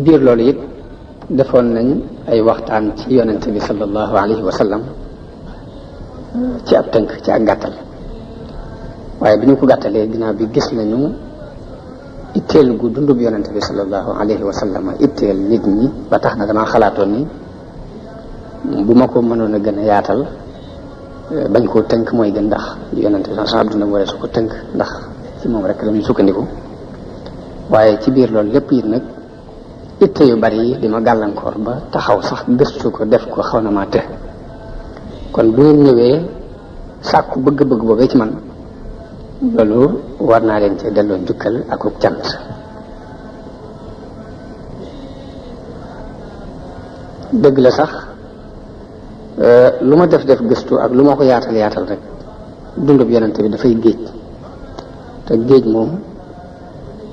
biir loolu it defoon nañ ay waxtaan ci yonente bi sallallahu alayhi wa sallam ci ab tënk ci ak gàttal waaye bi ñu ko gàttalee ginnaaw bi gis nañu itteel gu dundub yonente bi sallallahu alayhi wa sallam itteel nit ñi ba tax na damaa xalaatoon ni bu ma ko mënoon a gën a yaatal bañ koo tënk mooy gën ndax yonente bi sax dundam waree su ko tënk ndax ci moom rek lañuy sukkandiku waaye ci biir loolu lépp it nag itte yu bari yi di ma gàllankoor ba taxaw sax gëstu ko def ko xaw na maa të kon bu ngeen ñëwee sàkku bëgg-bëgg boobee ci man loolu war naa leen ci delloo njukkal ak ub cant dëgg la sax lu ma def gëstu ak lu ma ko yaatal rek dundub yonente bi dafay géej te géej moom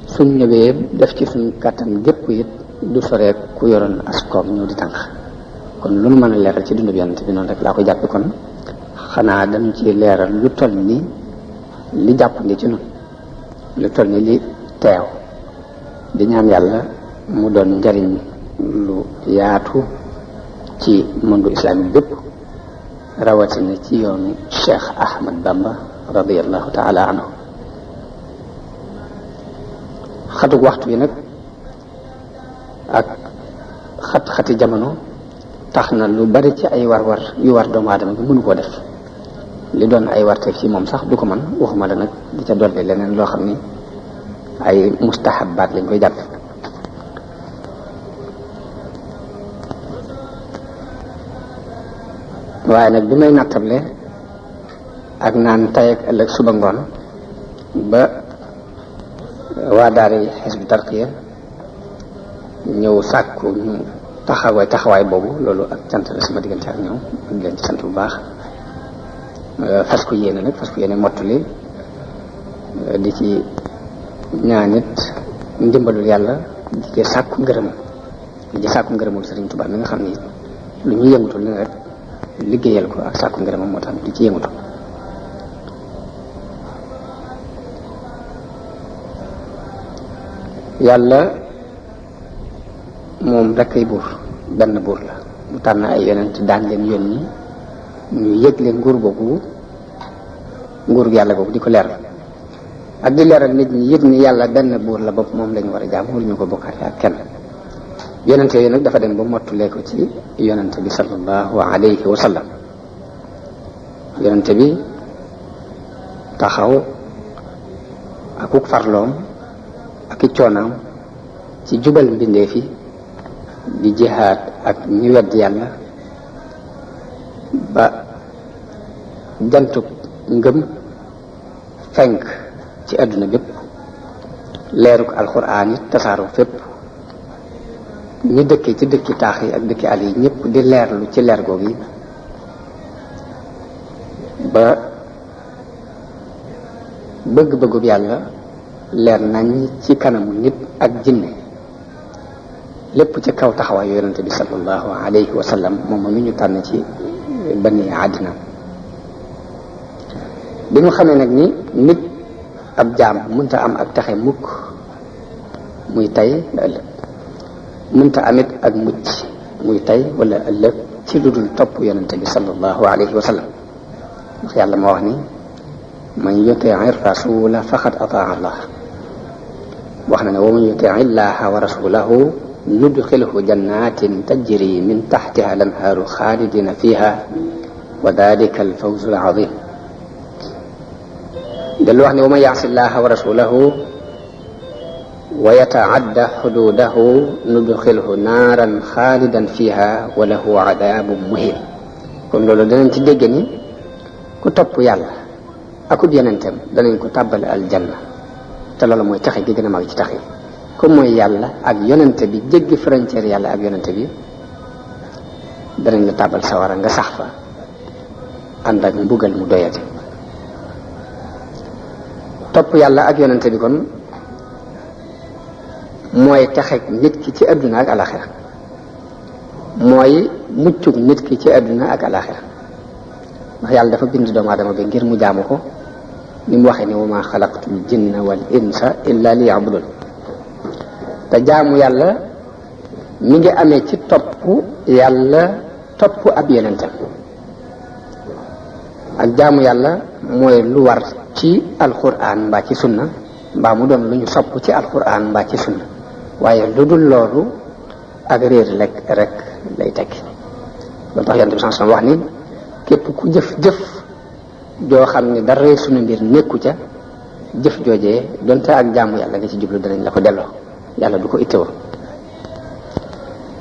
suñ ñëwee def ci suñ kàttan gépp it du soree ku yoroon askoom ñëw di tànk kon lu nu mën a leeral ci dundub yonente bi noonu rek laa ko jàppe kon xanaa dañu ci leeral lu toll ni li jàppandi ci nun lu toll ni li teew di ñaan yàlla mu doon njariñ lu yaatu ci monde islamique bépp rawatina ci yoonu Cheikh Ahmad Bamba radiyallahu taala anhu xatug waxtu bi nag ak xat-xati jamono tax na lu bari ci ay war-war yu war doomu aadama bi mënu koo def li doon ay warteef ci moom sax du ko man waxuma la nag di ca dolli leneen loo xam ni ay mustahabaat lañ koy jàppe waaye nag bi may nattable ak naan tay ak ëllëg suba ngoon ba waa daara Hizbut Tarqiyyah ñëw sàkku ñu taxawaay boobu loolu ak cant la sama diggante ak ñoom di leen ci sant bu baax fas ko yéene mottali di ci ñaanit ndimbalul yàlla di ci sàkku ngërëmul Sëriñ Tuubaa mi nga xam ni lu ñuy yëngutul ni rek liggéeyal ko ak sàkku ngërëmam moo tax di ci yëngutu yàlla moom rekk ay buur benn buur la mu tànn ay yonent daan leen yónni ñu yëgle nguur yàlla boobu di ko leeral ak di leeral nit ñi yëg ni yàlla benn buur la bopp moom lañu war a jaam wala ñu ko bokkaale ak kenn yonent yooyu nag dafa dem ba mottulee ko ci yonent bi sallallahu alayhi wa sallam yonent bi taxaw akuk farloom ak i coonaam ci jubal mbindeef yi di jihaad ak ñi wedd yàlla ba jantub ngëm fenk ci àdduna bépp leeruk alxuraan yi tasaaroo fépp ñi dëkkee ci dëkki taax yi ak dëkki àll yi ñëpp di leerlu ci leer googu yi ba bëgg-bëggub yàlla leer nañ ci kanamu nit ak jinne lépp ci kaw taxawaayu yonente bi sallallahu alayhi wa sallam moom mi ñu tànn ci bani àddina bi ñu xamee nag ni nit ab jaam mënta am ak taxe mukk muy tey la ëllëg mënta amit ak mucc muy tey wala ëllëg ci lu dul topp yonente bi sallallahu alayhi wa sallam ndax yàlla moo wax ni man yutii rasula faqad ataa allah wax na ne wa man yutii illaha wa rasulahu nudxilhu jannatin tajri min taxtiha al-anhaaru xaalidina fiha wa dalika al-fawzu al-azim del wax ne wa man yaasi llaha wa rasulahu wa yataadda xududahu nudxilhu naaran xaalidan fiha wa lahu adaabun muhin kon loolu danañ ci dégg ni ku topp yàlla akub yonentam danañ ko tàbbal aljanna te loolu mooy taxe gi gën a mag ci taxe comme mooy yàlla ak yonente bi jéggi frontière yàlla ak yonente bi danañ la tàbbal sawara nga sax fa ànd ak mbugal mu doyate topp yàlla ak yonente bi kon mooy taxeg nit ki ci àdduna ak alaxira mooy muccug nit ki ci àdduna ak alaxira ndax yàlla dafa bind doomu aadama bi ngir mu jaamu ko ni mu waxee ne wa ma xalaqtul jinna wal insa illa li yabudun te jaamu yàlla mi ngi amee ci topp yàlla topp ab yonentam. ak jaamu yàlla mooy lu war ci alquran mbaa ci sunna mbaa mu doon lu ñu sopp ci alquran mbaa ci sunna waaye lu dul loolu ak réer rek lay tekki. loolu tax yonent bi sallallahu alayhi wasallam wax ni képp ku jëf joo xam ne dara sunu mbir nekku ca jëf joojee donte ak jaamu yàlla nga ci jublu danañ la ko delloo yàlla du ko ittewoo.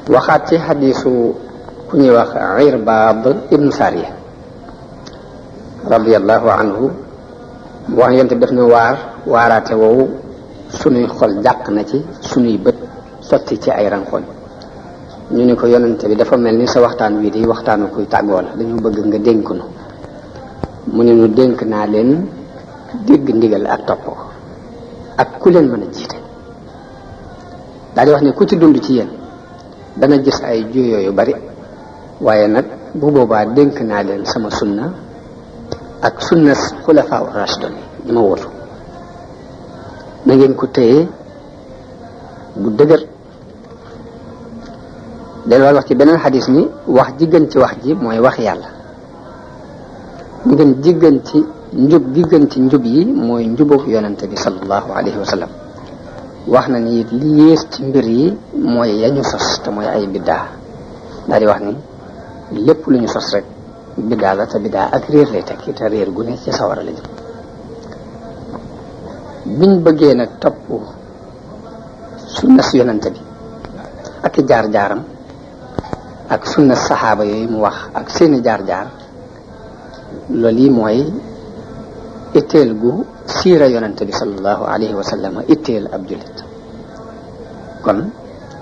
waxaat ci xadiisu ku ñuy wax Irbaad ibnu Saariya radiyallahu anhu wax yonent bi def na waaraate woowu sunuy xol jàq na ci sunuy bët sotti ci ay rankoñ. ñu ne ko yonent bi dafa mel ni sa waxtaan wii di waxtaanu kuy tàggoo la dañu bëgg nga dénk nu. mu ne nu dénk naa leen dégg ndigal ak topp ak ku leen mën a jiite. daal di wax ne ku ci dund ci yéen dana gis ay juyoo yu bari waaye nag bu boobaa dénk naa leen sama sunna ak sunna xulafaa rashidun ñi ma wutu na ngeen ko téye bu dëgër. delluwaat wax ci beneen xadis ni wax ji gën ci wax ji mooy wax yàlla. ngeen ji gën ci njub gi gën ci njub yi mooy njubug yonente bi sallallahu alayhi wa sallam. wax na ni li yées ci mbir yi mooy yañu sos te mooy ay biddaa. daal di wax ni lépp lu ñu sos rek biddaa la te biddaa ak réer lay tekki te réer gu ne ci sawara la jëm. biñ bëggee nag topp sunna si yonente bi ak i jaar-jaaram ak sunna saxaaba yooyu mu wax ak seeni jaar-jaar loolu yi mooy itteel gu siira yonente bi sallallahu alayhi wa sallam itteel ab jullit. kon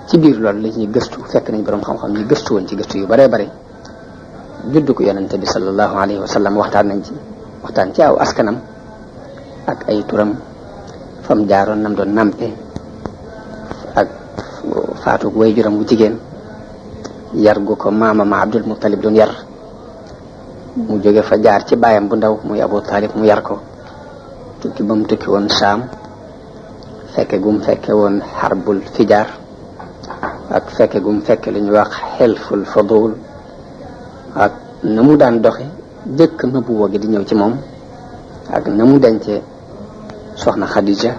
ci biir loolu la ñuy gëstu fekk nañ boroom xam-xam ñu gëstu woon ci gëstu yu bare bare juddu ko yonente bi sallallahu alayhi wa sallam waxtaan ci aw askanam ak ay turam fam jaaroon nam doon nampe ak faatu way juram bu jigéen yar gu ko maamam Abdul Muttalib doon yar mu jóge fa jaar ci baayam bu ndaw muy Abu Talib mu yar ko tukki ba mu tukki woon Saam fekke woon xarbul fijaar ak fekke li ñuy wax xelful fadul ak na mu daan doxe jëkk nubuwa gi di ñëw ci moom ak na mu dencee soxna Khadija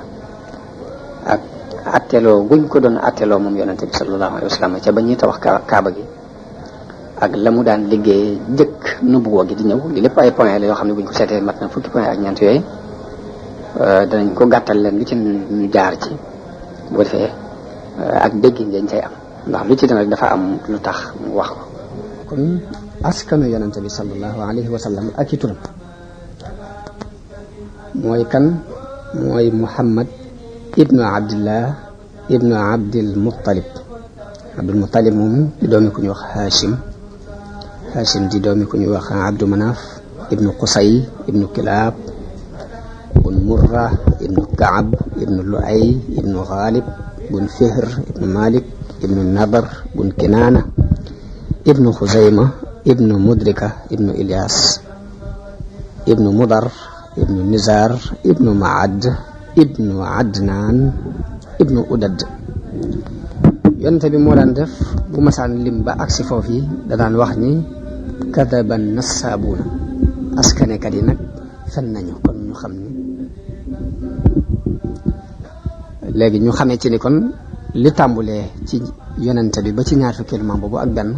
ak atteloo guñ ko doon atteloo moom yonente bi sallallahu alayhi wa sallam ca ba ñuy tabax kaaba gi ak la mu daan liggéey jëkk nubuwa gi di ñëw li lépp ay point la yoo xam ne buñ ko seetee mat na fukki point ak ñeent yooyu danañ ko gàttal leen lu ci ñu jaar ci bu defee ak déggin dañ cay am ndax lu ci dem rek dafa am lu tax mu wax ko. kon askanu yonente bi sallallahu alayhi wa sallam ak i turam mooy kan mooy Muhammad ibnu Abdillah ibnu Abdil Muttalib. Abdul Muttalib moom di doomi ku ñuy wax Hashim di doomi ku ñuy wax Abdu Manaf ibnu Qusay ibnu Kilab bun Murra ibnu Kaab ibnu Luay ibnu Ghalib bun Fihr ibnu Malik ibnu Nadar bun Kinaana ibnu Xuzayma ibnu Mudrika ibnu Ilyas ibnu Mudar ibnu Nizar ibnu Maad ibnu Adnan ibnu Udad. yonente bi moo daan def bu masaan lim ba agsi foofu yi da daan wax ni kadaban nassaabuuna askanekat yi nag fen nañu. kon ñu xam ni léegi ñu xamee ci ni kon li tàmbulee ci yonente bi ba ci ñaar fukkeelu maam boobu ak benn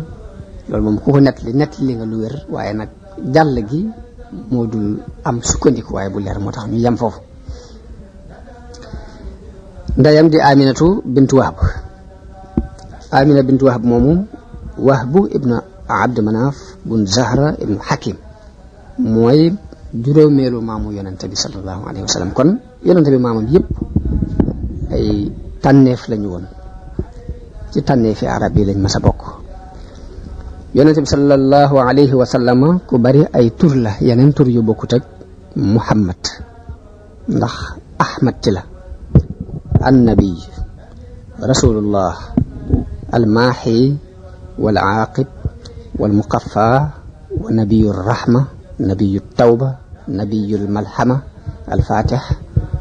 loolu moom ku ko nett li nga lu wér waaye nag jàll gi moo dul am sukkandiku waaye bu leer moo tax ñu yem foofu. ndeyam di Aminatu bintu Wahb. Amina bintu Wahb moomu Wahbu ibnu Abd Manaf bun Zahra ibnu Hakim mooy juróomeelu maamu yonente bi sallallahu alayhi wa sallam. kon yonente bi maamam yëpp ay tànneef lañu woon ci tànneefi arab yi lañ mas a bokk. yonente bi sallallahu alayhi wa sallam ku bari ay tur la yeneen tur yu bokkut ak Muhammad ndax Ahmad ci la annabi rasulullah almaaxi wal aaqib wal muqaffa wa nabiyu rahma nabiyu tawba nabiyu malhama alfatix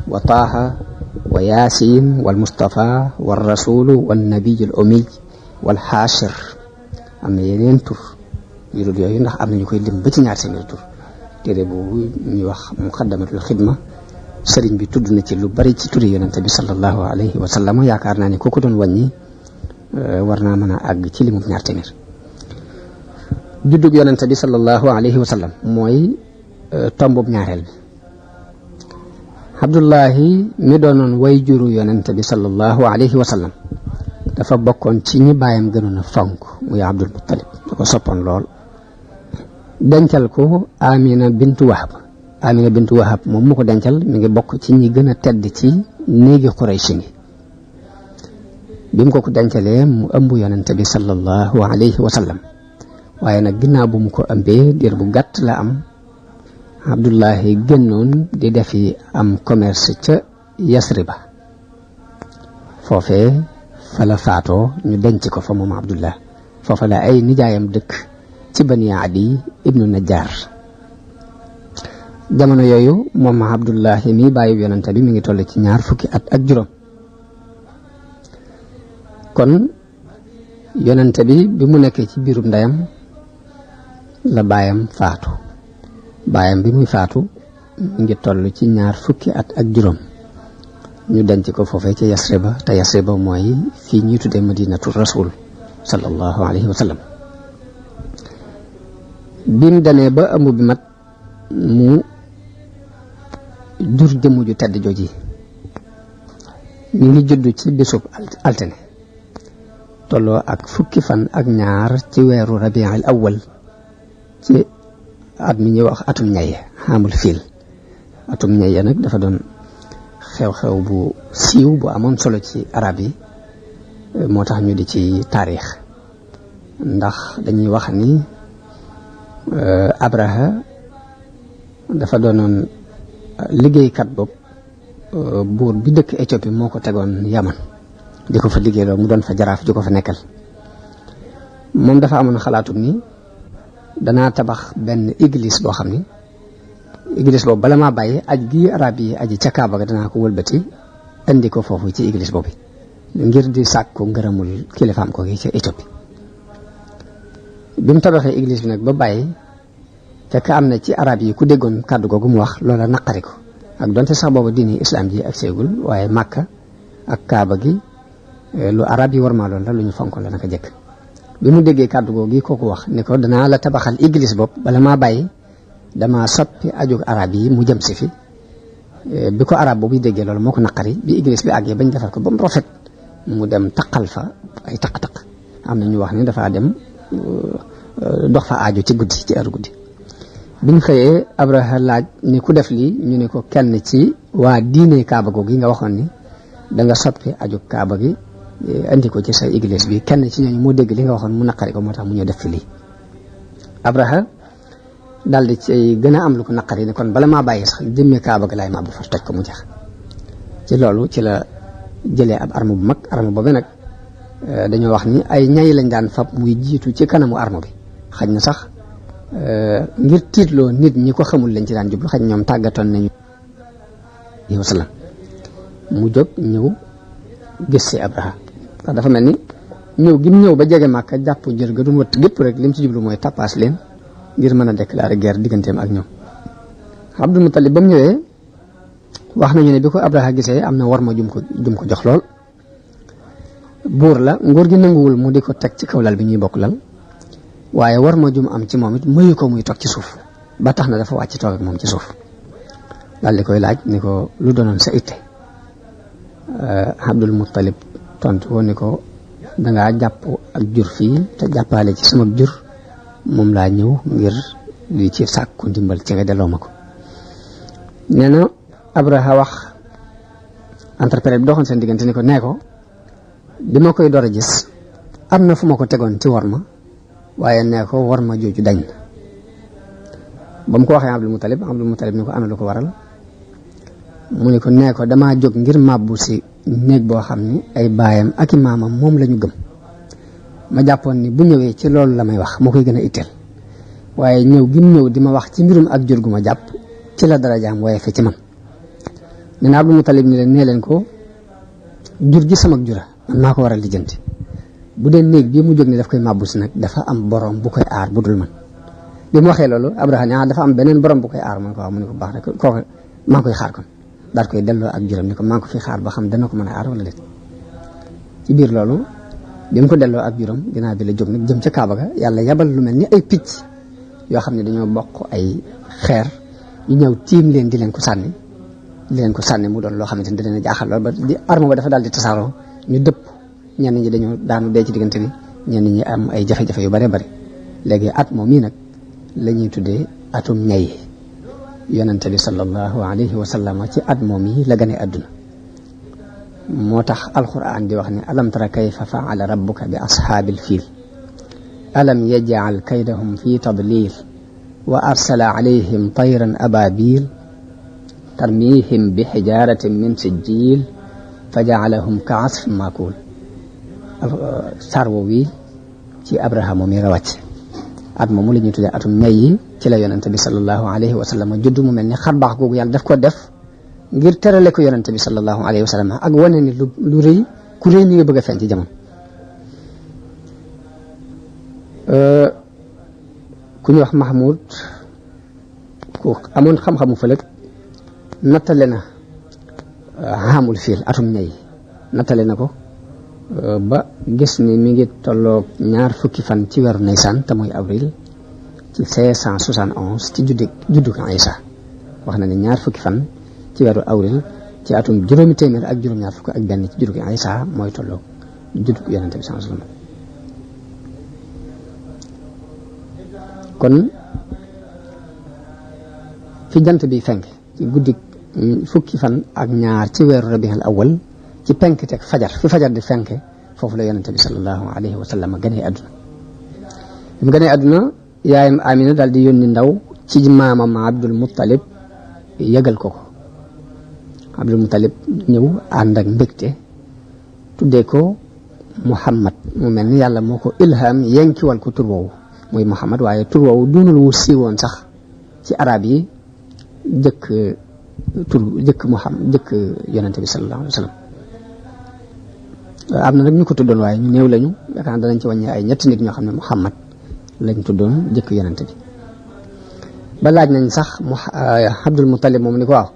wa taaha wa yasin wal mustafa wal rasulu wal nabiyu al ummi wal xaashir am na yeneen tur yu dul yooyu ndax am na ñu koy lim ba ci ñaar téeméeri tur téere boobu ñuy wax muqaddamatul xidma sëriñ bi tudd na ci lu bari ci turi yonente bi sallallahu alayhi wa sallam yaakaar naa ni kooku doon wàññi war naa mën a àgg ci limu ñaar téeméer. juddug yonente bi sallallahu alayhi wa sallam mooy tombub ñaareel bi. Abdullahi mi doonoon way juru yonente bi sallallahu alayhi wa sallam dafa bokkoon ci ñi baayam gënoon a fonk muy Abdul Muttalib da ko soppoon lool. dencal ko Amina bintu Wahab moom mu ko dencal mi ngi bokk ci ñi gën a tedd ci néegi Quraysh ni bi mu ko dencalee mu ëmb yonente bi sallallahu alayhi wa sallam waaye nag ginnaaw bu mu ko ëmbee diir bu gàtt la am Abdullahi génnoon di defi am commerce ca Yasriba foofee fa la faatoo ñu denc ko fa moom Abdullah foofa la ay nijaayam dëkk ci Bani Adi ibnu Najjar jamono yooyu moom Abdullahi mi bàyyi yonente bi mi ngi toll ci 20 fukki at ak juróom kon yonente bi mu nekkee ci biirum ndeyam la baayam faatu baayam bi muy faatu mi ngi toll ci 20 fukki at ak juróom ñu denc ko foofee ci Yasriba te Yasriba mooy fii ñuy tuddee Madinatu Rasul sallallahu alayhi wa sallam bi mu demee ba ëmb bi mat mu jur jëmm ju tedd jooji mi ngi judd ci bisub altine tolloo ak fukki fan ak ñaar ci weeru rabiul awwal ci at mi ñuy wax atum ñaye xamul fiil atum ñaye nag dafa doon xew-xew bu siiw bu amoon solo ci arab yi moo tax ñu di ci taarix ndax dañuy wax ni Abraha dafa doonoon liggéeykat bopp buur bi dëkk Éthiopie moo ko tegoon Yaman di ko fa liggéeyloo mu doon fa jaraaf ju ko fa nekkal moom dafa amoon xalaatum ni danaa tabax benn église boo xam ni église boobu bala maa bàyyi aj gi arab yi aji ca Kaaba ga danaa ko wëlbati indi ko foofu ci église boobu ngir di sàkku ngërëmul kilifaam ko gi ca Éthiopie bi mu tabaxee église bi nag ba bàyyi fekk am na ci arab yi ku déggoon kàddu googu mu wax loola naqari ko ak donte sax boobu diini islam ji ak seegul waaye Makka ak Kaaba gi lu arab yi warmaaloon la lu ñu fonkoon la naka jëkk bi mu déggee kàddu googu kooku wax ni ko danaa la tabaxal église bopp bala maa bàyyi dama soppi ajug arab yi mu jëm si fi bi ko arab boobu déggee loolu moo ko naqari bi église bi àggee bañ defar ko ba mu rafet mu dem taqal fa ay taq-taq am na ñu wax ni dafa dem dox fa aajo ci guddi ci heure guddi biñ xëyee Abraha laaj ni ku def lii ñu ne ko kenn ci waa diine Kaaba googu nga waxoon ni da nga soppi aju Kaaba gi andi ko ci sa église bi kenn ci ñooñu moo dégg li nga waxoon mu naqari ko moo tax mu ñëw def fi lii Abraha daal di ci gën a am lu ko naqari ne kon bala maa bàyyi sax jëmmee Kaaba gi laay mabbu far toj ko mu jeex ci loolu ci la jëlee ab arme bu mag arme boobu nag dañoo wax ni ay ñay lañ daan fab muy jiitu ci kanamu arme bi xaj na sax ngir tiitloo nit ñi ko xamul lañ ci daan jublu xaj ñoom tàggatoon nañu yow salaam mu jóg ñëw gis si Abraha ndax dafa mel ni ñëw gi mu ñëw ba jege Màkka jàpp jër ga du wët gépp rek lim ci jublu mooy tappaas leen ngir mën a déclarer guerre digganteem ak ñoom Abdul Muttalib ba mu ñëwee wax nañu ne bi ko Abraha gisee am na warma jum ko jox lool buur la nguur gi nanguwul mu di ko teg ci kaw lal bi ñuy bokk lal waaye warma jum am ci moom it mayu ko muy toog ci suuf ba tax na dafa wàcc toog ak moom ci suuf daal di koy laaj ni ko lu doonoon sa itte Abdul Muttalib tontu ko ni ko dangaa jàpp ak jur fii te jàppaale ci sama jur moom laa ñëw ngir li ci sàkku ndimbal ci nga delloo ma ko nee na Abraha wax interprète bi doxoon seen diggante ni ko nee ko bi ma koy door a gis am na fu ma ko tegoon ci war ma waaye nee ko war ma jooju dañ ba mu ko waxee Abdul Muttalib ni ko ana lu ko waral mu ni ko nee ko damaa jóg ngir màbbu si néeg boo xam ni ay baayam ak i maamam moom la ñu gëm ma jàppoon ni bu ñëwee ci loolu la may wax moo koy gën a itteel waaye ñëw gi mu ñëw di ma wax ci mbirum ak jur gu ma jàpp ci la darajaam waaye fe ci man nee na Abdul Muttalib ni leen nee leen ko jur gi sama jura man maa ko war a lijjanti bu dee néeg bii mu jóg ne daf koy màbbu si nag dafa am borom bu koy aar bu dul man bi mu waxee loolu Abraha ne dafa am beneen borom bu koy aar mu ne ko waaw mu ne ko baax rek kooku maa ngi koy xaar kon daal koy delloo ak juróom ni ko maa ngi ko fi xaar ba xam dana ko mën a aar wala déet ci biir loolu bi mu ko delloo ak juróom ginnaaw bi la jóg nag jëm ca Kaaba ga yàlla yabal lu mel ni ay picc yoo xam ne dañoo bokk ay xeer ñu ñëw tiim leen di leen ko sànni mu doon loo xamante ni da leen a jaaxal lool ba di arme ba dafa daal di tasaaroo ñu dëpp ñenn ñi dañoo daanu dee ci diggante bi ñenn ñi am ay jafe-jafe yu bare bari léegi at moom mii nag la ñuy tuddee atum ñay yonente bi sallallahu alayhi wa sallam ci at moom yi la gane àdduna moo tax alquran di wax ne alam tara kayfa faala rabbuka bi ashaabil fiil alam yaj'al kaydahum fi tadlil wa arsala alayhim tayran ababil tarmihim bi xijaratin min sijil fa ja'alahum ka asfin maakul saar woowu wi ci Abraha moom yi la wàcc at moomu la ñuy tuddee atum ñay yi ci la yonente bi sallallahu alayhi wa sallam judd mu mel ni xar baax googu yàlla daf ko def ngir terale ko yonente bi sallallahu alayhi wa sallam ak wane ni lu rëy ku rëy mi ngi bëgg a feeñ ci jamono ku ñuy wax Mahmoud ku amoon xam-xamu fëlëg nattale na xaamul fiil atum ñay nattale na ko ba gis ni mi ngi tolloog 20 fan ci weeru Nisan te muy avril ci 571 ci juddug Isa wax na ne 20 fan ci weeru avril ci atum juróomi téeméer ak juróom-ñaar fukk ak benn ci juddug Isa mooy tolloog juddug yonente bi sallallahu alayhi wasallam kon fi jant bi fenk ci guddi 10 fan ak ñaar ci weeru rabiul awwal ci penk teg fajar fi fajar di fenke foofu la yonente bi sallallahu alayhi wa sallam gënee àdduna bi mu gënee àdduna yaayam Amina daal di yónni ndaw ci maamam Abdul Muttalib yëgal ko Abdul Muttalib ñëw ànd ak mbégte tuddee ko Muhammad mu mel ni yàlla moo ko ilham yenkiwal ko tur woowu muy Muhammad waaye tur woowu doonul wu siiwoon sax ci arab yi jëkk Muhammad jëkk yonente bi sallallahu alayhi wa sallam am na nag ñu ko tuddoon waaye ñu néew lañu yaakaar danañ ci wàññi ay ñetti nit ñoo xam ne Muhammad lañ tuddoon jëkk yonente bi ba laaj nañ sax Abdul Muttalib moom ni ko waaw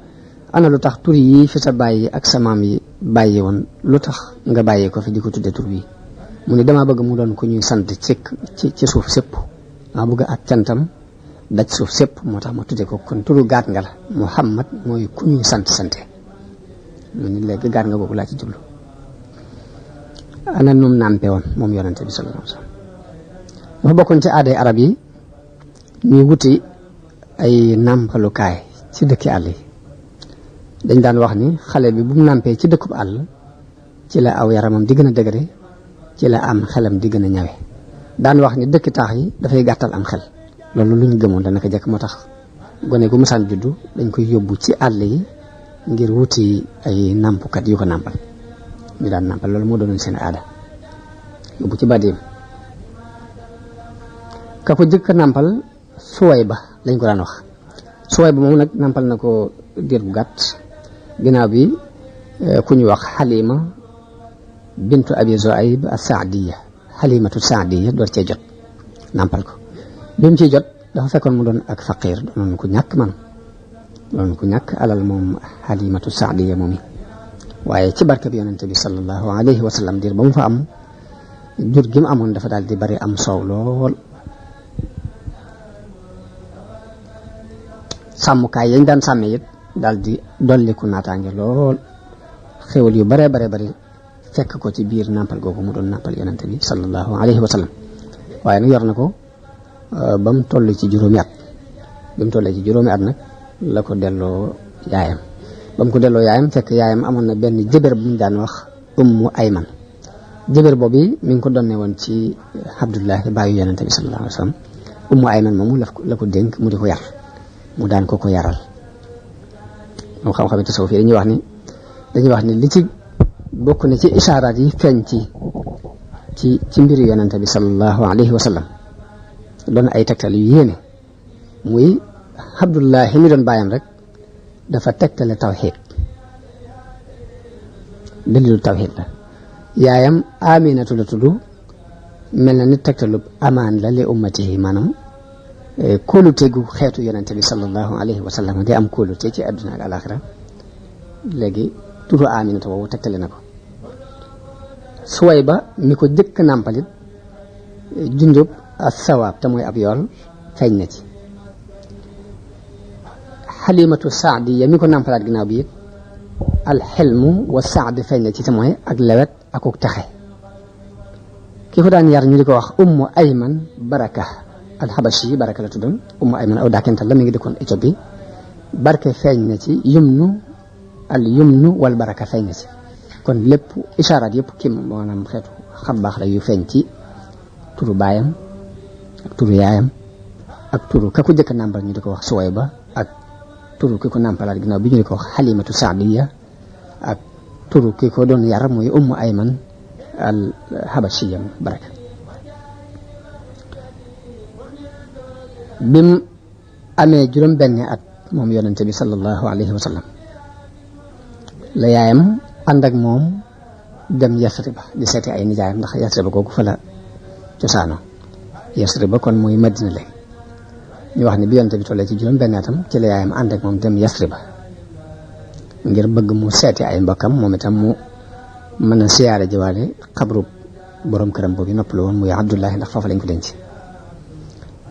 ana lu tax tur yi fi sa bàyyi ak sa maam yi bàyyi woon lu tax nga bàyyi ko fi di ko tudde tur wi mu ni dama bëgg mu doon ku ñuy sant ci suuf sépp dama bëgg ak cantam daj suuf sépp moo tax ma tudde ko kon turu gaat nga la Muhammad mooy ku ñuy sante mu ni léegi gaat nga boobu laa ci jublu ana num nàmpe woon moom yonente bi sallallahu alayhi wasallam dafa bokkoon ci aaday arab yi ñuy wuti ay nàmpalukaay ci dëkki àll yi dañ daan wax ni xale bi bu mu nàmpee ci dëkkub àll ci la aw yaramam di gën a dëgëre ci la am xelam di gën a ñawe daan wax ni dëkki taax yi dafay gàttal am xel loolu lu ñu gëmoon dana ko jekk moo tax gone gu musaan juddu dañ koy yóbbu ci àll yi ngir wuti ay nàmpukat yu ko nàmpal ñu daan nàmpal loolu moo doonoon seen aada yóbbu ci badim ka ko jëkk nàmpal Suwayba lañ ko daan wax Suwayba moom nag nàmpal na ko diir bu gàtt ginnaaw bi ku ñu wax Halima bintu Abi Zuayb as-Saadiya Halimatu Saadiya door cee jot nàmpal ko bi mu ciy jot dafa fekkoon mu doon ak faqir doonoon ku ñàkk alal moom Halimatu Saadiya moom yi waaye ci barke bi yonente bi sallallahu alayhi wa sallam diir ba mu fa am jur gi mu amoon dafa daal di bari am soow lool sàmmukaay yañ daan sàmme it daal di dolliku naataange lool xéwal yu bare bari fekk ko ci biir nàmpal googu mu doon nàmpal yonente bi sallallahu alayhi wa sallam waaye nag yor na ko ba mu toll ci juróomi at nag la ko delloo yaayam ba mu ko delloo yaayam fekk yaayam amoon na benn jëbër bu ñu daan wax Ummu Ayman jëbër boobu mi ngi ko donne woon ci Abdullahi baayu yonente bi sallallahu alayhi wa sallam Ummu Ayman moomu la ko dénk mu di ko yar mu daan ko yaral moom xam-xam tasawuf yi dañuy wax ni li ci bokk na ci isaaraat yi feeñ ci mbiru yonente bi sallallahu alayhi wa sallam doon ay tegtal yu yéene muy Abdullahi mi doon bàyyam rek dafa tegtale tawxiid dalilu tawxiid la yaayam Aminatu la tudd mel na ni tegtalub amaan la li ummatihi maanaam kóolute gu xeetu yonente bi sallallahu alayhi wa sallam di am kóolute ci àdduna ak alaxira léegi turu Aminata boobu tegtale na ko. Suwayba mi ko jëkk nàmpalit junjub as sawaab te mooy ab yool feeñ na ci. Xalimatu Saadiya mi ko nàmpalaat ginnaaw bi it alxilmu wa saad feeñ na ci te mooy ak lewet akuk taxe. ki ko daan yar ñu di ko wax ummu ayman baraka alxabashi baraka la tuddoon ummu ayman aw daakental la mi ngi dëkkoon Éthiopie barke feeñ na ci yumnu wal baraka feeñ na ci kon lépp ishaaraat yëpp kim maanaam xeetu xam baax la yu feeñ ci turu baayam ak turu yaayam ak turu ka ko jëkk nàmpal ñu di ko wax Suwayba ak turu ki ko nàmpalaat ginnaaw bi ñu di ko wax Xalimatu Saadiya ak turu ki ko doon yar muy ummu ayman al habashiyam baraka. bim amee juróom benni at moom yonente bi sallallahu alayhi wa sallam la yaayam ànd ak moom dem Yasriba di seeti ay nijaayam ndax Yasriba googu fa la cosaano Yasriba kon muy Madina léegi ñu wax ni bi yonente bi tollee ci juróom benni atam ci la yaayam ànd ak moom dem Yasriba ngir bëgg mu seeti ay mbokkam moom itam mu mën a siyaare jiwaale xabru borom këram boobu noppalu woon muy Abdullahi ndax foofu lañ ko denc.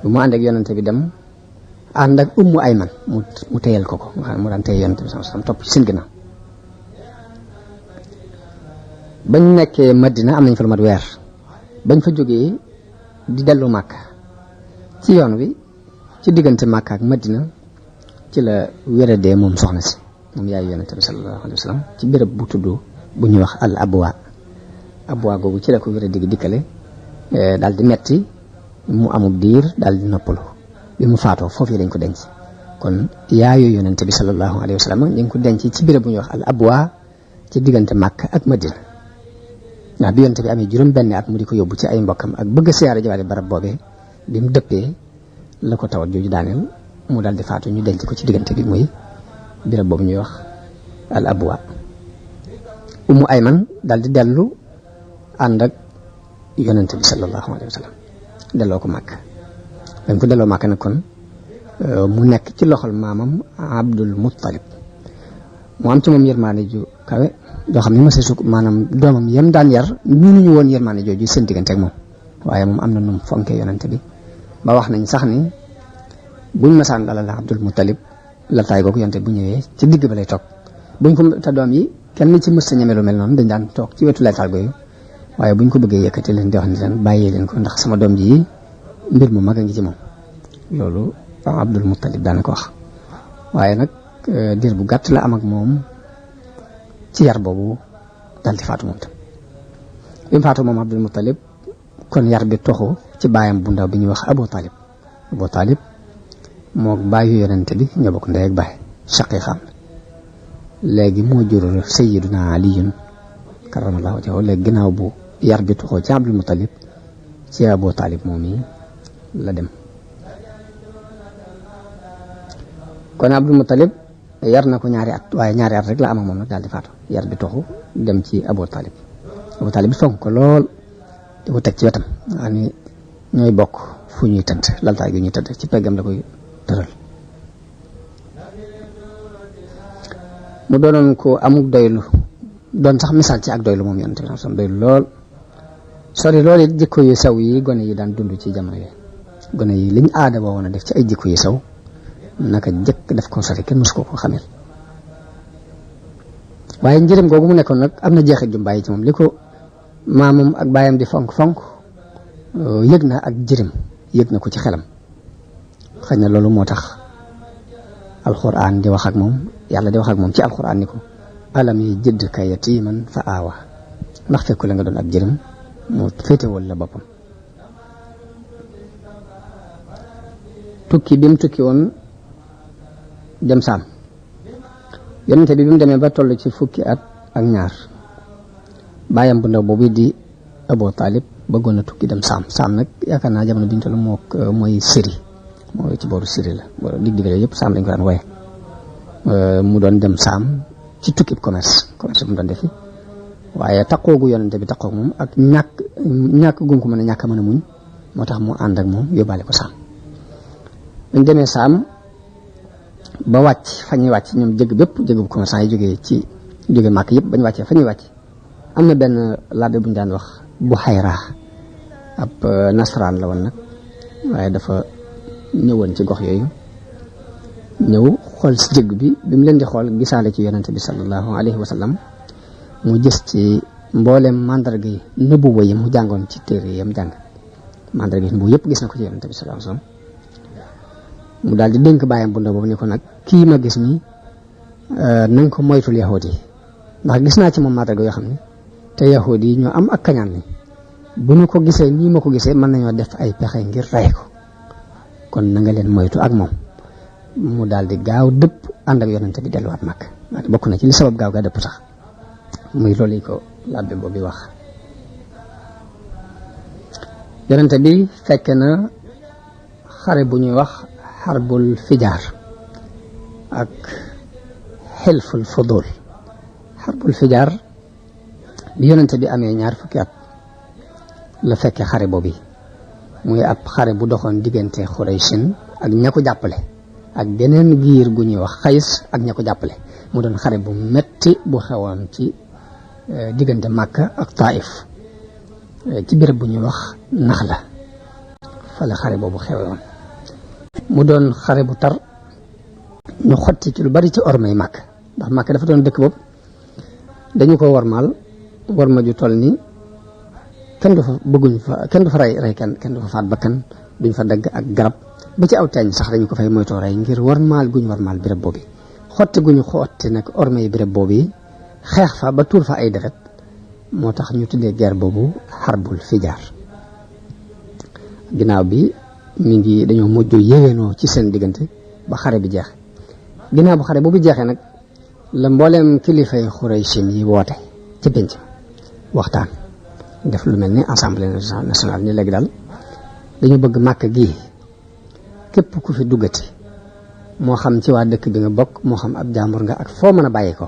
bu mu ànd ak yonente bi dem ànd ak ummu ayman mu téyal ko nga xam ne mu daan téye yonente bi sam topp ci seen ginnaaw bañ nekkee Madina am nañ fa lu mat weer bañ fa jógee di dellu Màkka ci yoon wi ci diggante Màkka ak Madina ci la wéradee moom soxna si moom yaay yonente bi sallallahu alayhi wa sallam ci béréb bu tudd bu ñuy wax al abwa googu ci la ko wéra digg dikkale daal di metti mu amub diir daal di noppalu bi mu faatoo foofu yi lañ ko denc kon yaayu yonente bi sallallahu alayhi wa sallam ñu ngi ko denc ci béréb bu ñuy wax al abwa ci diggante Makka ak Madina ndax bi yonente bi amee juróom benn at mu di ko yóbbu ci ay mbokkam ak bëgg a siyaare jawaale barab boobee bi mu dëppee la ko tawat jooju daaneel mu daal di faatu ñu denc ko ci diggante bi muy béréb boobu ñuy wax al abwa. Ummu Ayman daal di dellu ànd ak yonente bi sallallahu alayhi wa sallam delloo ko Màkka dañ ko delloo Màkka nag kon mu nekk ci loxol maamam Abdul Muttalib mu am ci moom yërmaane ju kawe doo xam ne ma seesu maanaam doomam yem daan yar ñu woon yërmaane jooju seen diggante ak moom waaye moom am na nu mu fonkee yonente bi ba wax nañ sax ni buñ masaan lalal Abdul Muttalib la taay googu yonente bu ñëwee ci digg ba lay toog buñ ko te doom yi kenn ci mës a ñeme lu mel noonu dañ daan toog ci wetu laytaal gooyu waaye buñ ko bëggee yëkkati leen di wax ni leen bàyyee leen ko ndax sama doom ji mbir mu mag a ngi ci moom loolu Abdul Muttalib daana ko wax waaye nag diir bu gàtt la am ak moom ci yar boobu daal di faatu moom tam bi mu faatu moom Abdul Muttalib kon yar bi toxu ci baayam bu ndaw bi ñuy wax Abu Talib moo bàyyu yonente bi ñoo bokk ndey ak baay shaqiqan léegi moo jur sayyiduna Aliyun karamallahu wajhahu léegi ginnaaw bu yar bi toxoo ci Abdul Muttalib ci Abu Talib moom yi la dem kon Abdul Muttalib yar na ko ñaari at waaye ñaari at rek la am ak moom nag daal di faatu yar bi toxu dem ci Abu Talib bi fonk ko lool di ko teg ci wetam waa ni ñooy bokk fu ñuy tëdd laltaay gi ñuy tëdd ci peggam la koy tëral mu doonoon ko amuk doylu doon sax misaal ci ak doylu moom yonent bi sam doylu lool sori lool it jikko yu sew yi gone yi daan dund ci jamono yi gone yi liñ aada boo woon a def ci ay jikko yu sew naka jëkk def ko sori kenn mës ko xamel waaye njëriñ googu mu nekkoon nag am na jeexit ju bàyyi ci moom li ko maamam ak baayam di fonk yëg na ak jërim yëg na ko ci xelam xëy na loolu moo tax alxuraan di wax ak moom yàlla di wax ak moom ci alxuraan ni ko alam yi jëdd ka yatiman fa aawa ndax fekku la nga doon ab jërim mu féetewal la boppam tukki bi mu tukki woon dem saam yonente bi mu demee ba toll ci fukki at ak ñaar baayam bu ndaw boobu di Abu Talib bëggoon na tukki dem saam nag yaakaar naa jamono bi ñu toll mooy Syrie mooy ci booru Syrie la booru digg yëpp saam lañ ko daan wooye mu doon dem saam ci tukki commerce bu mu doon defi waaye taqoogu yonente bi taqoog moom ak ñàkk gum ko mën a ñàkk a mën a muñ moo tax mu ànd ak moom yóbbaale ko saam bañ demee saam ba wàcc fa ñuy wàcc ñoom jëgg bépp jëgg bu commerçant yi jógee màkk yëpp bañ wàccee fa ñuy wàcc am na benn labbe bu ñu daan wax bu xayraa ab nasaraan la woon nag waaye dafa ñëwoon ci gox yooyu ñëw xool si jëgg bi mu leen di xool gisaale ci yonente bi sallallahu alayhi wa sallam mu gis ci mboolem mandarga yi nubuwa yi mu jàngoon ci téere yam jàng mandarga yi nubuwa yëpp gis na ko ci yonente bi sallallahu alayhi wa sallam mu daal di dénk bàyyam bu ndaw boobu ne ko nag kii ma gis nii nañ ko moytul yahuud yi ndax gis naa ci moom mandarga yoo xam ne te yahuud yi ñoo am ak kañaan ni bu ñu ko gisee nii ma ko gisee mën nañoo def ay pexe ngir rey ko kon na nga leen moytu ak moom mu daal di gaaw dëpp ànd ak yonente bi delluwaat mag bokk na ci li sabab gaaw gaa dëpp sax muy loolu yi ko labbe boobu wax yonente bi fekk na xare bu ñuy wax xarbul fijaar ak xilful fudul xarbul fijaar bi yonente bi amee 20 fukki at la fekkee xare boobu muy ab xare bu doxoon diggante Xuraysin ak ña ko jàppale ak beneen giir gu ñuy wax Xays ak ña ko jàppale mu doon xare bu metti bu xewoon ci diggante Makka ak Taif ci béréb bu ñuy wax Naxla fa la xare boobu xewoon mu doon xare bu tar ñu xotti ci lu bari ci ormay Makka ndax Makka dafa doon dëkk boobu dañu ko warmaal warma ju toll ni kenn du fa rey kenn du fa faat bakkan duñ fa dagg ak garab ba ci aw teeñ sax dañu ko fay moytoo rey ngir warmaal guñ warmaal béréb boobu xotti guñu xotti nag ormay béréb boobu xeex fa ba tuur fa ay deret moo tax ñu tuddee guerre boobu xarbul fijaar ginnaaw bi dañoo mujj yéwénoo ci seen diggante ba xare bi jeex ginnaaw bu xare boobu jeexee nag la mbooleem kilifay Xuraysin yi woote ci penc waxtaan def lu mel ni assemblée nationale ni léegi daal dañu bëgg Màkka gii képp ku fi duggati moo xam ci waa dëkk bi nga bokk moo xam ab jaambur nga ak foo mën a bàyyi ko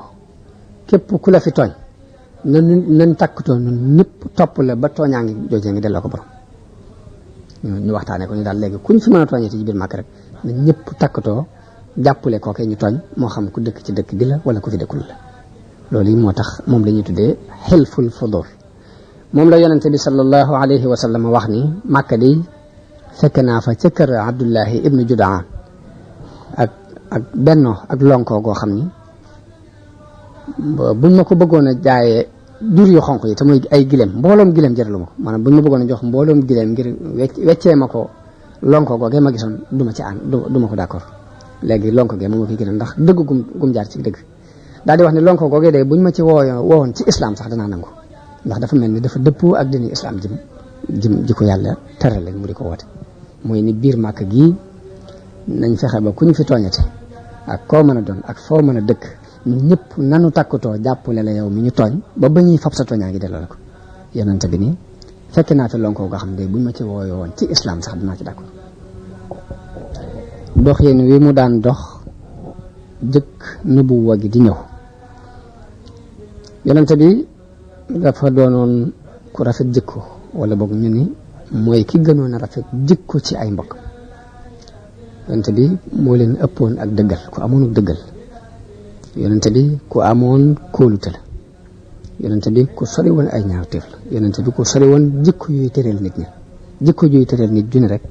képp ku la fi tooñ nañ takkutoo ñun ñëpp topp la ba tooñaa ngi joojee ngi delloo ko borom ñu waxtaanee ko ñu daal léegi kuñ fi mën a tooñee ci biir Màkka rek na ñëpp takkutoo jàppale kooke ñu tooñ moo xam ku dëkk ci dëkk bi la wala ku fi dëkkul la loolu yi moo tax moom la ñuy tuddee xilful fudul moom la yonente bi sallallahu alayhi wa sallam wax ni Màkka di fekk naa fa ca kër Abdullahi ibnu Judaan ak benno ak lonkoo goo xam ni buñ ma ko bëggoon a jaayee jur yu xonq yi te muy ay gileem mbooloom gileem jëralu ma ko maanaam buñ ma bëggoon a jox mbooloom gileem ngir weccee ma ko lonkoo googee ma gisoon du ma ci ànd du ma ko d'accord léegi lonko gee moom ma fi gën a ndax dëgg gum jaar ci dëgg daal di wax ne lonko googee de buñ ma ci woowoon ci islam sax danaa nangu ndax dafa mel ni dafa dëppoo ak dini islam ji ko yàlla tere leen mu di ko woote mooy ni biir Màkka gii nañ fexe ba ku ñu fi tooñate ak koo mën a doon ak foo mën a dëkk ñun ñëpp nanu takkutoo jàppale la yow mi ñu tooñ ba ñuy fab sa tooñaa ngi delloo la ko yonente bi nii fekk naa fi lonko nga xam ne buñ ma ci woowoon ci islam sax dinaa ci d'accord dox yéen wi mu daan dox jëkk nubuwa gi di ñëw yonente bi dafa doonoon ku rafet jikko wala boog ñu ni mooy ki gënoon a rafet jikko ci ay mbokk yonente bi moo leen ëppoon ak dëggal ku amoon ak dëggal yonente bi ku amoon kóolute la yonente bi ku sori woon ay ñaawteef la yonente bi ku sori woon jikko yuy tëral nit ñi jikko yuy tëral nit ju ne rek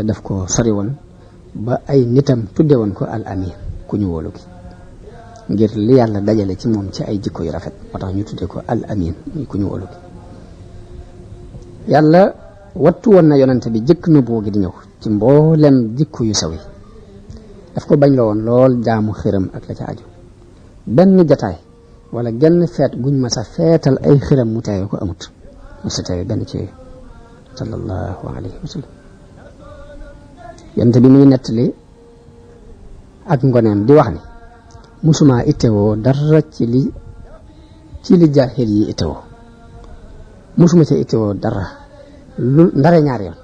daf ko sori woon ba ay nitam tudde woon ko al amin ku ñu wóolu gi ngir li yàlla dajale ci moom ci ay jikko yu rafet moo tax ñu tudde ko al amin muy ku ñu wóolu gi yàlla wattu woon na yonente bi jëkk nubuwa gi di ñëw ci mboolem jikko yu saw yi daf ko bañ la woon lool jaamu xiram ak la ca aju benn jataay wala genn feet guñ ma sa feetal ay xiram mu teewe ko amut mu sa teewe benn ci yooyu sallallahu alayhi wa sallam yonente bi muy nettali ak ngoneem di wax ni musuma ittewoo dara ci li jaahil yi ittewoo musuma ca ittewoo dara lu ndare ñaar yoon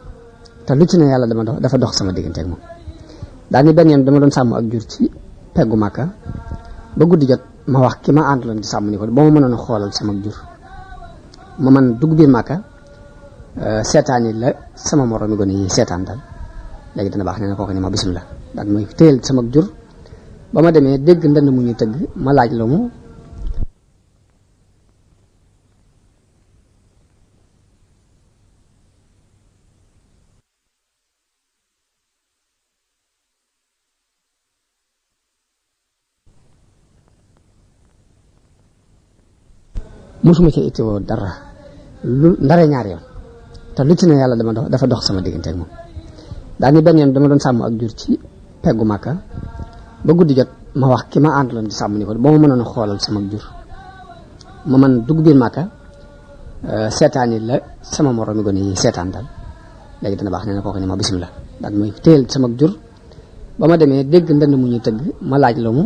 te lu ci ne yàlla dafa dox sama diggante ak moom daal ni benn yoon dama doon sàmm ak jur ci peggu Màkka ba guddi jot ma wax ki ma àndaloon di sàmm ni ko ba ma mënoon a xoolal sama jur ma man dugg biir Màkka seetaan yi la sama moroom mi gone yi seetaan daal léegi dana baax nee na kooku ne ma bismillah daal mooy téyel sama jur ba ma demee dégg ndënd mu ñuy tëgg ma laaj la mu musuma ci itteewoo dara lu ndare ñaar yoon te lu ci ne yàlla dafa dox sama diggante ak moom daal ni benn yoon dama doon sàmm ak jur ci peggu Màkka ba guddi jot ma wax ki ma àndaloon di sàmm ni ko ba ma mënoon a xoolal sama jur ma man dugg biir Màkka seetaan yi la sama moroom mi gone yi seetaan daal léegi dana baax nee na kooku ne ma bismillah daal mooy téyel sama jur ba ma demee dégg ndënd mu ñuy tëgg ma laaj la mu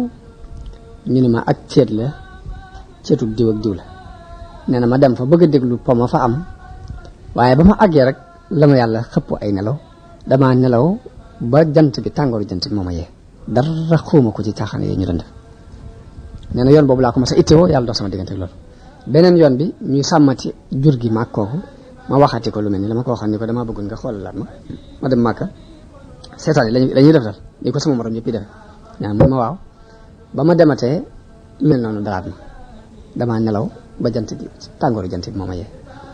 ñu ne ma ak ceet la ceetu diw ak diw la nee na ma dem fa bëgg a déglu po ma fa am waaye ba ma àggee rek la ma yàlla xëpp ay nelaw damaa nelaw ba jant bi tàngooru jant bi moo ma yee dara xuuma ko ci caaxaan yee ñu doon def nee na yoon boobu laa ko mas a ittewoo yàlla dox sama diggante ak loolu beneen yoon bi ñuy sàmmati jur gi maag kooku ma waxati ko lu mel ni la ma ko waxoon ni ko damaa bëggoon nga xoolalaat ma dem Màkka seetaan yi lañuy def dal ni ko sama morom yëpp yi defe ñaan mun ma waaw ba ma dematee lu mel noonu dalaat ma damaa nelaw ba jant bi tàngooru jant bi moo ma yee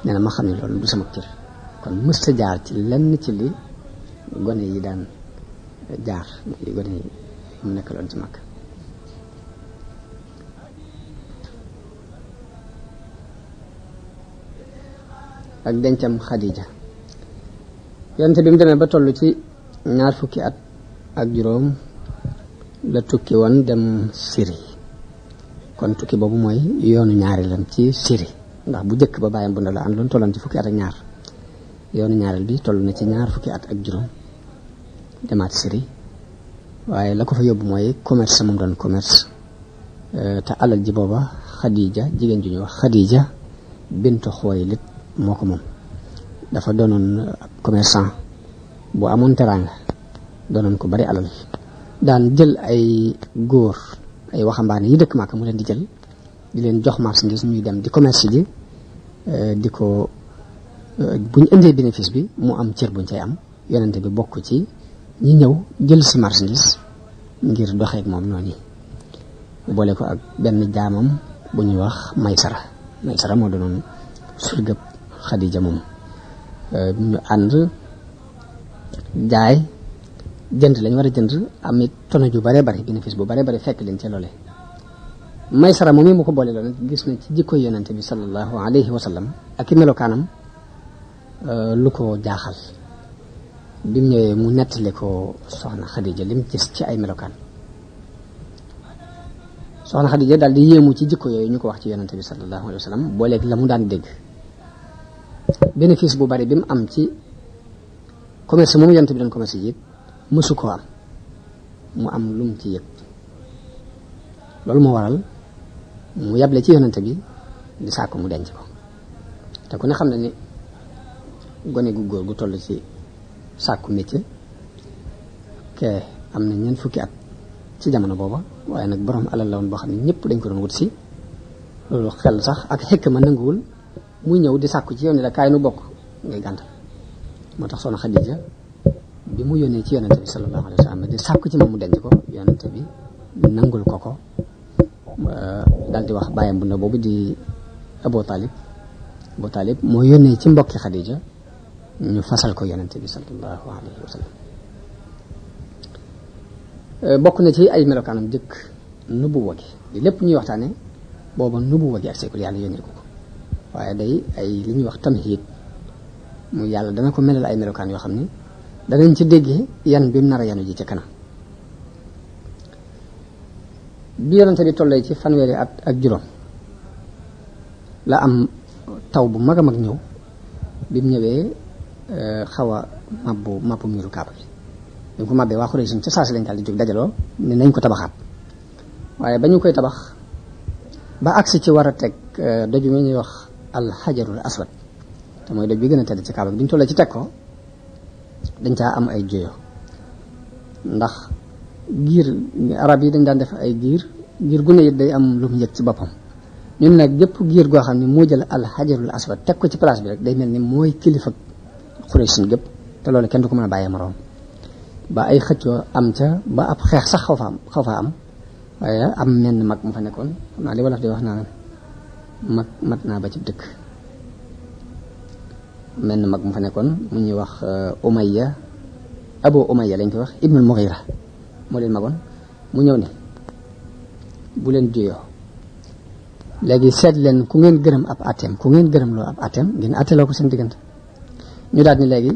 nee na ma xam ne loolu du sama cër kon mësta jaar ci lenn ci li gone yi daan jaar li gone yi mu nekkaloon ci Màkka ak dencam Xadija yonte bi mu demee ba toll ci 20 fukki at ak juróom la tukki woon dem Syrie kon tukki boobu mooy yoonu ñaareelam ci Syrie ndax bu njëkk ba bàyyam bu ndaw la àndoon tolloon ci fukki at ak ñaar yoonu ñaareel bi toll na ci 20 fukki at ak juróom demaat Syrie waaye la ko fa yóbbu mooy commerce moom doon commerce te alal ji booba Xadija jigéen ju ñuy wax Xadija bintu Xuwaylid moo ko moom dafa doonoon commerçant bu amoon teraanga doonoon ko bari alal daan jël ay góor ay waxambaane yi dëkk Màkka mu leen di jël di leen jox marchandise ñuy dem di commerce ji di ko bu ñu indee bénéfice bi mu am cër buñ cay am yonente bi bokk ci ñi ñëw jël si marchandise ngir doxeek moom noonu boole ko ak benn jaamam bu ñuy wax Maysara moo doonoon surgëb Xadija moom ñu ànd jaay jënd lañ war a jënd am it tono ju bare bari bénéfice bu bare bari fekk leen ca loole Maysara moom mu ko boole loolu gis na ci jikko yonente bi sallallahu alayhi wa sallam ak i melokaanam lu ko jaaxal bi mu ñëwee mu nettali ko soxna Xadija lim gis ci ay melokaan soxna Xadija daal di yéemu ci jikko yooyu ñu ko wax ci yonente bi sallallahu alayhi wa sallam booleeg la mu daan dégg bénéfice bu bari bi mu am ci commerce moom yonente bi doon commerce yi mësu koo am mu am lu mu ci yëg loolu moo waral mu yable ci yonente bi di sàkku mu denc ko te ku ne xam ne ni gone gu góor gu toll ci sàkku métier ke am na 20 fukki at ci jamono booba waaye nag borom alal la woon boo xam ne ñëpp dañ ko doon wut si loolu xel sax ak xekk ma nanguwul muy ñëw di sàkku ci yoon la kaay nu bokk ngay gàntal moo tax soxna Xadija bi mu yónnee ci yonente bi sallallahu alayhi wa sallam di sàkku ci moom mu denc ko yonente bi nangul ko daal di wax bàyyam bu ndaw boobu di Abu Talib moo yónnee ci mbokki Xadija ñu fasal ko yonente bi sallallahu alayhi wa sallam bokk na ci ay melokaanam jëkk nubuwa gi lépp ñuy waxtaane booba nubuwa gi ak seekul yàlla yónnee ko waaye day ay li ñuy wax tamhiid mu yàlla dana ko melal ay melokaan yoo xam ne danañ ci déggee yan bi mu nar a yanu ji ca kanam bi yonente bi tollee ci fanweeri at ak juróom la am taw bu mag a mag ñëw bi mu ñëwee xaw a mabbu miiru Kaaba bi bi mu ko mabbee waa Xuraysh ca saa si lañ daal di jóg dajaloo ne nañ ko tabaxaat waaye ba ñu koy tabax ba agsi ci war a teg doj mi ñuy wax alxajarul aswad te mooy doj bi gën a tedd ci Kaaba bi ñu tollee ci teg ko dañ caa am ay joyo ndax giir arab yi dañ daan def ay giir giir gu ne it day am lu mu yëg ci boppam ñun nag gépp giir goo xam ne moo jël al xajarul aswad teg ko ci place bi rek day mel ni mooy kilifa Quraysh gépp te loolu kenn du ko mën a bàyyee moroom ba ay xëccoo am ca ba ab xeex sax xaw faa am waaye am menn mag mu fa nekkoon xam naa li wolof di wax naa mag mat naa ba ci dëkk menn mag mu fa nekkoon mu ñuy wax Umayya Abu Umayya lañ koy wax Ibnul Mughira moo leen magoon mu ñëw ne bu leen juyoo léegi seet leen ku ngeen gërëm ab atem ku ngeen gërëm loo ab atem ngeen atteloo ko seen diggante ñu daal ni léegi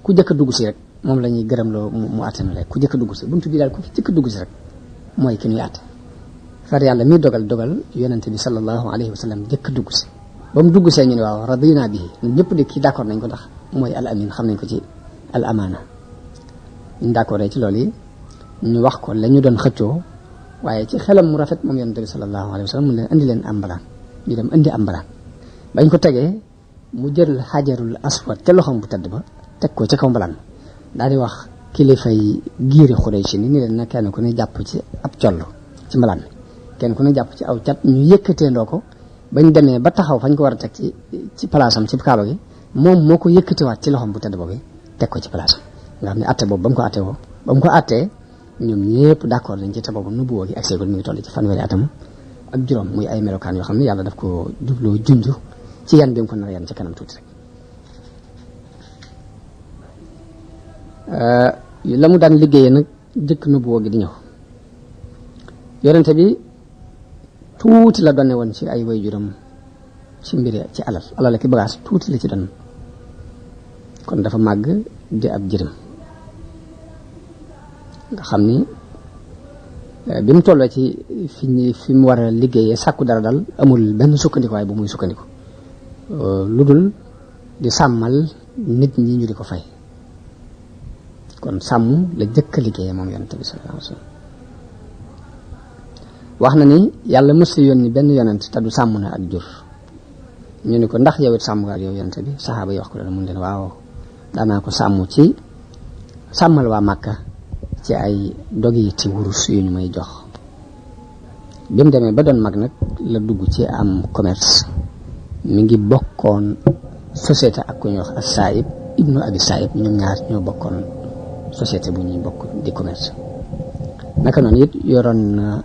ku jëkk a dugg si rek moom la ñuy gërëm loo mu atem léegi ku jëkk a dugg si buntu bi daal ku jëkk a dugg si rek mooy ki ñuy atte far yàlla mi dogal yonente bi sallallahu alayhi wa sallam jëkk a dugg si ba mu dugg see ñu ne waaw radina bihi ñun ñëpp de kii d'accord nañ ko ndax mooy al amin xam nañ ko ci al amaana ñu d'accord ci loolu yi ñu wax ko la ñu doon xëccoo waaye ci xelam mu rafet moom yonente bi sallallahu alayhi wa sallam mu leen indi leen am mbalaan ñu dem indi am mbalaan bañ ko tegee mu jël xajarul aswad ca loxoom bu tedd ba teg ko ca kaw mbalaan daal di wax kilifay giiri Xuraysh ni leen na kenn ku ne jàpp ci ab collo ci mbalaan kenn ku ne jàpp ci aw cat ñu yëkkateendoo ko bañ demee ba taxaw fañ ko war a teg ci palaasam ci kaaba gi moom moo ko yëkkatewaat ci loxoom bu tedd boobu teg ko ci palaasam nga xam ne atte boobu ba mu ko attee ñoom ñëpp d'accord nañ ci te boobu nubuwoo gi ak seegul mi ngi toll ci fanweeri atam ak juróom muy ay melokaan yoo xam ne yàlla daf ko jubloo junj ci yan bi mu ko nar a yan ci kanam tuuti rek la mu daan liggéeyee nag jëkk nubuwoo gi di ñëw yonente bi tuuti la donne woon ci ay waajuram ci mbiri ci alal ak bagaas tuuti la ci doon kon dafa màgg di ab jërëm nga xam ni bi mu tolloo ci fi mu war a liggéeyee sàkku dara dal amul benn sukkandikuwaay bu muy sukkandiku lu dul di sàmmal nit ñi ñu di ko fay kon sàmm la jëkk a liggéeyee moom yonente bi sallallahu alayhi wa sallam wax na ni yàlla mësul yónni benn yonent te du sàmm na ak jur ñu ni ko ndax yow it sàmm nga ak yow yonente bi saxaaba yi wax ko loolu mun leen waaw daanaa ko sàmm ci sàmmal waa Màkka ci ay dogi ci wurus yu ñu may jox bi mu demee ba doon mag nag la dugg ci am commerce mi ngi bokkoon société ak ku ñuy wax as-Saïb ibnu Abi Saïb ñoom ñaar ñoo bokkoon société bu ñuy bokk di commerce naka noonu it yoroon na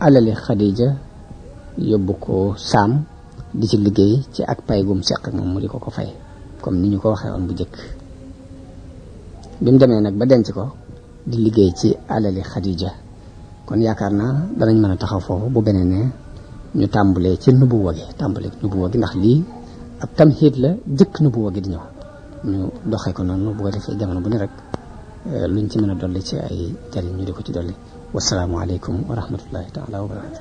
alali Xadija yóbbu ko saam di ci liggéey ci ak pay gum seq ak moom mu di ko fay comme ni ñu ko waxee woon bu njëkk bi mu demee nag ba denc ko di liggéey ci alali Xadija kon yaakaar naa danañ mën a taxaw foofu bu beneen ne ñu tàmbalee ci nubuwa gi ndax lii ab tamhiid la jëkk nubuwa gi di ñëw ñu doxee ko noonu bu ko defee jamono bu ne rek luñ ci mën a dolli ci ay jariñ ñu di ko ci dolli wasalaamu aleykum wa rahmatullahi taala wa barakatu